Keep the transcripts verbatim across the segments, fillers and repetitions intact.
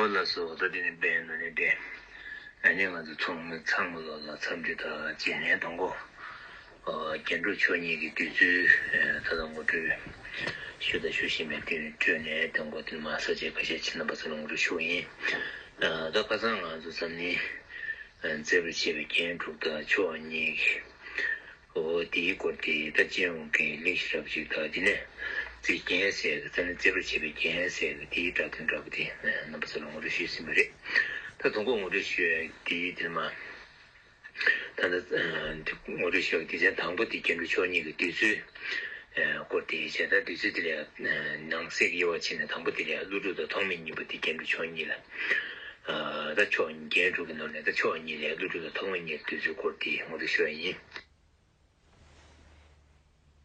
ལགས་སོ། ད་དེ་ནས་པའི་ནང་ནས་འདྲེ། ཨ་ནི་ང་ཚོ་ཚང་མ་ཚང་མ་ལོ་ལ་འཚམས་འདྲི་དང་རྗེས་ལན་དང་པོ། ཨ། རྒྱན་དྲུག་མཆོག་གཉིས་ཀྱི་བདུད་རྩི། ཨ། ད་ལྟ་ངོ་སྤྲོད་ཞུ་དང་ཞུ་བཞིན་པའི་དེ་ཁྲོད་ནས་དང་པོ་དེ་མ་ས་བཅད་ཁ་ཤས་ཕྱི་ནང་པ་ཚོ་ལ་ངོ་སྤྲོད་ཞུ་བ་ཡིན། ཨ། ད་ཁ་སང་ང་ཚོ་འཛམ་གླིང་། ཨ། མཛེས་པར་བྱེད་པའི་རྒྱན་དྲུག་དང་མཆོག་གཉིས། འོ་དེའི་སྐོར་དེ་ད་སྤྱི་ཡོངས་ཀྱི་གླེང་གཞི་འདྲ་པོ་ཅིག་དང་། དེ་ནས་རྩི་རྒྱན་ཟེར་གི་ད་ནི་མཛེས་པར་བྱེད་པའི་རྒྱན་ཟེར་གི་དེའི་སྒྲ་དོན་འདྲ་པོ་དེ་རྣམ་པ་ཚོ་ལ་ངོ་སྤྲོད་ཞུས་ཟིན་པ་རེད། ད་དང་པོ་ངོ་སྤྲོད་ཞུ་ཡ་དེའི་དེར་མ། ད་ལྟ་ངོ་སྤྲོད་ཞུ་ཡ་དེ་ཚན་དང་པོ་དེ་རྒྱན་དྲུག་མཆོག་གཉིས་ཀྱི་བདུད་རྩིའི་སྐོར་དེ་བྱས། ད་བདུད་རྩི་དེ་ལ་ནང་གསེས་ཀྱི་དབྱེ་བ་ཕྱེ་ནས་དང་པོ་དེ་ལ་ཀླུ་སྒྲུབ་དང་ཐོགས་མེད་གཉིས་པོ་དེ་རྒྱན་དྲུག་མཆོག་གཉིས་ལ། ད་མཆོག་རྒྱན་དྲུག་གི་ནང་ནས་ད་མཆོག་གཉིས་ལ་ཀླུ་སྒྲུབ་དང་ཐོགས་མེད་གཉིས་བདུད་རྩིའི་སྐོར་དེ་ངོ་སྤྲོད་ཞུ་ཡ་ཡིན།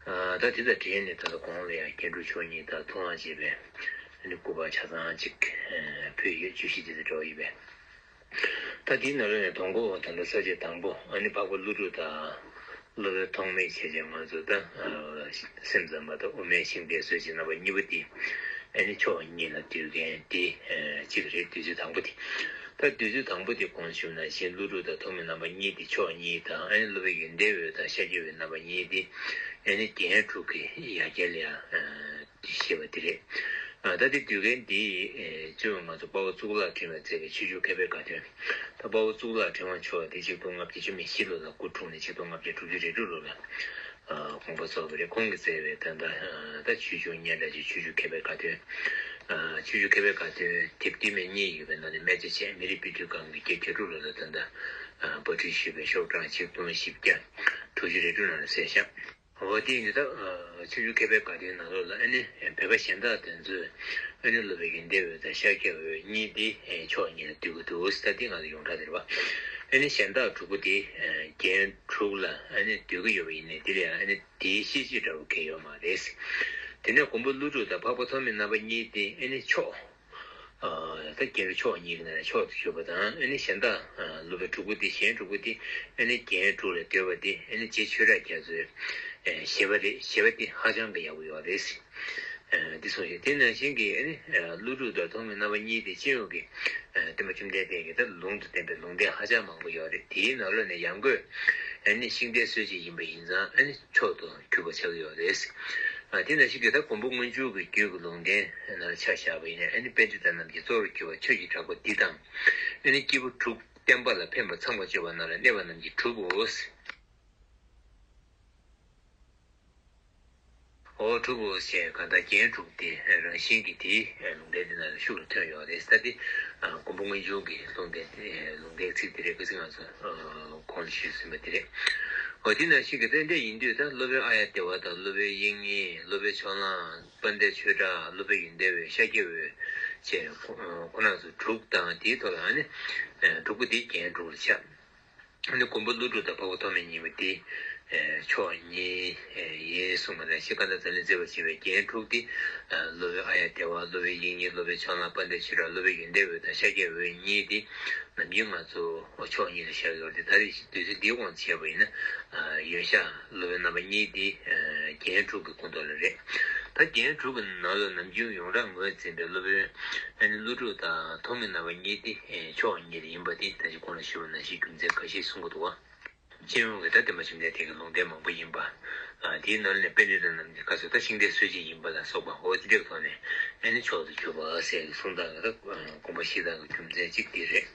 ཨ། ད་དེ་དང་འབྲེལ་ནས་ད་ལྟ་གོང་ལ་ཡང་རྒྱན་དྲུག་མཆོག་གཉིས་དང་ཐུགས་དབང་བཅས་པའི་ཨ་ནི་སྐུ་པར་ཆ་ཚང་ཅིག་ཕུལ་ཡོད། བརྗོད་གཞི་དེ་དང་འབྲེལ་བ་ཡོད་པས། ད་དེའི་ནང་ལོགས་ནས་དང་པོ་ད་ལྟ་ས་བཅད་དང་པོ། ཨ་ནི་འཕགས་པ་ཀླུ་སྒྲུབ་དང་སློབ་དཔོན་ཐོགས་མེད་བྱས་རྗེས་ང་ཚོ་ད་ཨ་སེམས་ཙམ་པ་དང་དབུ་མའི་ཤིང་རྟའི་སྲོལ་འབྱེད་རྣམ་པ་གཉིས་པོ་དེ། ཨ་ནི་མཆོག་གཉིས་ལ་བསྡུས་མཁན་དེ་ཨ་གཅིག་རེད། བདུད་རྩི་དང་པོ་དེ། ད་བདུད་རྩི་དང་པོ་དེ་གོང་ཞུས་ནང་བཞིན་ཀླུ་སྒྲུབ་དང་ཐོགས་མེད་རྣམ་པ་གཉིས་དེ་མཆོག་གཉིས་དང་། ཨ་ནི་སློབ་དཔོན་ཡོན་ཏན་འོད་དང་ཤཱཀྱ་འོད་རྣམ་པ་གཉིས་དེ་ཨ་ནི་རྒྱན་དྲུག་གི་ཡ་གྱལ་ལ་ཡང་ཨ་བཤད་པ་དེ་རེད། ཨ། ད་དེ་བསྡུས་མཁན་དེ་ཨ་གཙོ་བོ་ང་ཚོ་དཔའ་བོ་གཙུག་ལག་ཕྲེང་བས་མཛད་པའི་ཆོས་འབྱུང་མཁས་པའི་དགའ་སྟོན། ད་དཔའ་བོ་གཙུག་ལག་ཕྲེང་བ་མཆོག་དེ་ཆིག་སྟོང་ལྔ་བརྒྱ་བཅུ་མེད་བཞི་ལོ་ལ་སྐུ་འཁྲུངས་ནས་ཆིག་སྟོང་ལྔ་བརྒྱ་དྲུག་ཅུ་རེ་དྲུག་ལོ་ལ་ཨ་དགོངས་པ་རྫོགས་པ་རེད། ཁོང་གིས་མཛད་པའི་ད་ལྟ་ཨ་ད་ཆོས་འབྱུང་སྙན་གྲགས་ཅན་ཆོས་འབྱུང་མཁས་པའི་དགའ་སྟོན། ཨ། ཆོས་འབྱུང་མཁས་པའི་དགའ་སྟོན་དེབ་བསྟུད་མའི་གཉིས་ཡོད་པའི་ནང་ནས་སྨད་ཆ་བྱས། མི་རིགས་དཔེ་སྐྲུན་ཁང་གིས་བརྒྱད་བརྒྱད་དྲུག་ལོ་ལ་ད་ལྟ་ཨ་པར་སྐྲུན་ཞུས་པའི་ཤོག་གྲངས་ཆིག་སྟོང་བཞི་བརྒྱ་དྲུག་ཅུ་རེ་དྲུག་ནང་ལ་གསལ་བཞག་འོ་དེ་ཡིན་དུས་ད་ཨ་ཆོས་འབྱུང་མཁས་པའི་དགའ་སྟོན་ནང་ལོགས་ལ་ཨ་ནི་བོད་པ་གཞན་དག་དེ་ཚོས་ཨ་ནི་སློབ་དཔོན་ཡོན་ཏན་འོད་དང་ཤཱཀྱ་འོད་གཉིས་དེ་ཨ་མཆོག་གཉིས་ལ་བསྡུ་གི་འདུག་ཟེར། ད་དེ་ང་ཚོ་ཡོངས་གྲགས་དེ་རེད་པ། ཨ་ནི་གཞན་དག་དྲུག་པོ་དེ་ཨ་རྒྱན་དྲུག་ལ་ཨ་ནི་བསྡུ་གི་ཡོད་པ་ཡིན་ནའི་དེ་ལ་ཡང་ཨ་ནི་དེའི་ཤེས་བྱེད་འདྲ་བོ་གང་ཡང་ཡོད་མ་རེད། དེ་ནས་མགོན་པོ་ཀླུ་སྒྲུབ་དང་འཕགས་པ་ཐོགས་མེད་རྣམ་པ་གཉིས་དེ་ཨ་ནི་མཆོག་ཨ་ད་རྒྱན་དྲུག་མཆོག་གཉིས་ཀྱི་ནང་ནས་མཆོག་ཏུ་གྱུར་པ་དང་། ཨ་ནི་གཞན་དག་ཨ་སློབ་དཔོན་དྲུག་པོ་དེ། གཞན་དྲུག་པོ་དེ་ཨ་ནི་རྒྱན་དྲུག་ལ་བསྡུས་པ་དེ་ཨ་ནི་རྗེ་ཆོས་གྲགས་རྒྱ་མཚོའི་ཨ་བཞེད་པ་རེད། བཞེད་པ་དེ་ཧ་ཅང་གི་ཡག་པོ་ཡོད་རེད། ཨ་འདི་གསུངས་ཤིང་། དེ་ནང་བཞིན་གྱི་ཨ་ནི་ཨ་ཀླུ་སྒྲུབ་དང་ཐོགས་མེད་རྣམ་པ་གཉིས་དེ་སྤྱི་ཡོངས་ཀྱི་ཨ་སྟོན་པ་བཅོམ་ལྡན་འདས་ཀྱི་ད་ལུང་དང་ལྡན་པའི་ལུང་བསྟན་ཧ་ཅང་མང་པོ་ཡོད་རེད། དེའི་ནང་ལོགས་ནས་ཡང་སྒོས་ཨ་ནི་ཤིང་རྟའི་སྲོལ་འབྱེད་ཡིན་པ་ཡིན་ཙང་ཨ་ནི་མཆོག་ཏུ་གྱུར་པ་ཆགས་ཀྱི་ཡོད་རེད། ཨ་དེ་ནང་བཞིན་གྱི་ད་མགོན་པོ་དངུལ་ཆུ་གི་རྒྱུད་ཀྱི་ལུང་བསྟན་ནང་ཆ་བཞག་པ་ཡིན་ན། ཨ་ནི་པཎྜི་ཏ་རྣམས་ཀྱི་གཙོ་བོར་གྱུར་པ་ཆོས་ཀྱི་གྲགས་པ་འདི་དང་། ཨ་ནི་སྐྱེས་བུ་དྲུག་བསྟན་པ་ལ་ཕན་པར་ཚངས་པར་སྤྱོད་པ་རྣམས་ལ་གནས་པ་རྣམས་ཀྱིས་གྲུབ་བོ། འོ་གྲུབ་བོ་ཞེས་གང་ལྟར་རྒྱན་དྲུག་དེ་རང་བཞིན་གྱིས་དེའི་ལུང་བསྟན་འདི་ནང་ལ་ཤུགས་ལ་ཐོན་ཡོད་རེད། ད་དེ་མགོན་པོ་དངུལ་ཆུ་གི་ལུང་བསྟན་དེ་ལུང་བསྟན་ཚིག་དེ་རེད། ཁ་སང་ང་ཚོ་གོང་ལ་ཞུས་ཟིན་པ་དེ་རེད། འོ་དེ་ནང་བཞིན་གྱི་ད་འདྲ་ཡིན་དུས་ད་སློབ་དཔོན་ཨཱརྱ་དེ་བ་དང་། སློབ་དཔོན་དབྱིག་གཉེན། སློབ་དཔོན་ཕྱོགས་གླང་། དཔལ་ལྡན་ཆོས་གྲགས། སློབ་དཔོན་ཡོན་ཏན་འོད། ཤཱཀྱ་འོད་བཅས་ཁོ་ཁོ་རྣམ་ཚོ་དྲུག་དང་། དེའི་ཐོག་ལ་ཨ་ནི་དྲུག་པོ་དེ་རྒྱན་དྲུག་ལ་ཆགས། ཨ་ནི་མགོན་པོ་ཀླུ་སྒྲུབ་དང་འཕགས་པ་ཐོགས་མེད་གཉིས་པོ་དེ་མཆོག་གཉིས་ཡིན་གསུངས་པ་ནང་བཞིན། གང་ལྟར་འཛམ་གླིང་མཛེས་པར་བྱེད་པའི་རྒྱན་དྲུག་དེ་སློབ་དཔོན་ཨཱརྱ་དེ་བ། སློབ་དཔོན་དབྱིག་གཉེན། སློབ་དཔོན་ཕྱོགས་གླང་། དཔལ་ལྡན་ཆོས་གྲགས། སློབ་དཔོན་ཡོན་ཏན་འོད་དང་ཤཱཀྱ་འོད་གཉིས་དེ་ནམ་རྒྱུན་ང་ཚོ་མཆོག་གཉིས་ལ་བཞག་ཡོད་རེད། ད་རེས་བདུད་རྩི་འདིའི་དབང་དུ་བྱས་པ་ཡིན་ན་ཡོན་ཤཱཀ་སློབ་དཔོན་རྣམ་པ་གཉིས་དེ་རྒྱན་དྲུག་གི་ཁོངས་གཏོགས་ལ་རེད། ད་རྒྱན་དྲུག་གི་ནང་ལ་ནམ་རྒྱུན་ཡོངས་གྲགས་ངོས་འཛིན་པའི་སློབ་དཔོན་ཨ་ནི་ཀླུ་སྒྲུབ་དང་ཐོགས་མེད་རྣམ་པ་གཉིས་དེ་མཆོག་གཉིས་ལ་ཡིན་པ་དེ་ད་ཅི་གོང་ལ་ཞུས་པ་ནང་བཞིན་རྒྱུ་མཚན་ཁ་ཤས་གསུང་གི་འདུག་བ། སྤྱི་ཡོངས་ཀྱི་ད་སྟོན་པ་བཅོམ་ལྡན་འདས་ཀྱི་ལུང་བསྟན་མང་པོ་ཡིན་པ། ཨ་དེའི་ནང་ནས་པཎྜི་ཏ་རྣམས་ཀྱི་སྐབས་སུ་ད་ཤིང་རྟའི་སྲོལ་འབྱེད་ཡིན་པ་ལ་སོགས་པ། འོ་དེ་འདྲའི་ཐོག་ནས་ཨ་ནི་མཆོག་ཏུ་གྱུར་པ་ཟེར་གསུང་སྟངས་ཀྱི་ད་དགོངས་པ་བཞེས་སྟངས་ཀྱི་རྒྱུ་མཚན་གཅིག་དེ་རེད།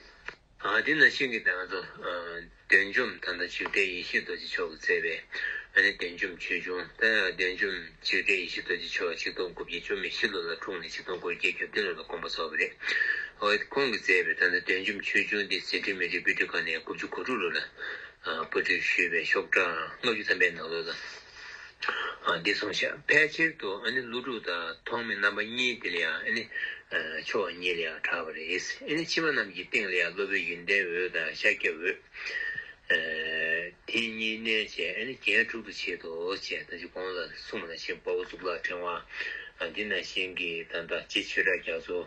ཨ་དེ་ནང་བཞིན་གྱི་ད་ང་ཚོ་ཨ་བདུད་འཇོམས་ད་ལྟ་འཇིགས་བྲལ་ཡེ་ཤེས་རྡོ་རྗེ་མཆོག་གིས་མཛད་པའི་ཨ་ནི་བདུད་འཇོམས་ཆོས་འབྱུང་། ད་བདུད་འཇོམས་འཇིགས་བྲལ་ཡེ་ཤེས་རྡོ་རྗེ་མཆོག་ཆིག་སྟོང་དགུ་བརྒྱ་བཅུ་མེད་བཞི་ལོ་ལ་འཁྲུངས་ནས་ཆིག་སྟོང་དགུ་བརྒྱ་བརྒྱད་ཅུ་གྱ་བདུན་ལོ་ལ་དགོངས་པ་རྫོགས་པ་རེད། འོ་ཁོང་གིས་མཛད་པའི་ད་ལྟ་བདུད་འཇོམས་ཆོས་འབྱུང་འདི་ཟིན་བྲིས་མེ་སྤྲེལ་དཔེ་སྐྲུན་ཁང་ནས་དགུ་བཅུ་གོ་དྲུག་ལོ་ལ་ཨ་པར་སྐྲུན་ཞུས་པའི་ཤོག་གྲངས་ལྔ་བཅུ་ཐམ་པའི་ནང་ལོགས་ལ་ཨ་འདི་གསུངས་བཞག་ཕལ་ཆེར་དུ་ཨ་ནི་ཀླུ་སྒྲུབ་དང་ཐོགས་མེད་རྣམ་པ་གཉིས་དེ་ལ་ཡང་ཨ་ནི་ཨ་མཆོག་གཉིས་ལ་ཡང་གྲགས་པ་རེད། ཨ་ནི་ཕྱི་མ་རྣམས་ཀྱི་སྟེང་ལ་ཡང་སློབ་དཔོན་ཡོན་ཏན་འོད་དང་ཤཱཀྱ་འོད། ཨ་དེ་གཉིས་གནས་བྱས་ཨ་ནི་རྒྱན་དྲུག་ཏུ་ཕྱེ་དོ་ཞེས་ད་ཅི་གོང་ལ་གསུངས་པ་ནང་བཞིན་དཔའ་བོ་གཙུག་ལག་ཕྲེང་བ། ཨ་འདི་ནང་བཞིན་གྱི་ད་ལྟ་རྗེ་ཆོས་གྲགས་རྒྱ་མཚོ།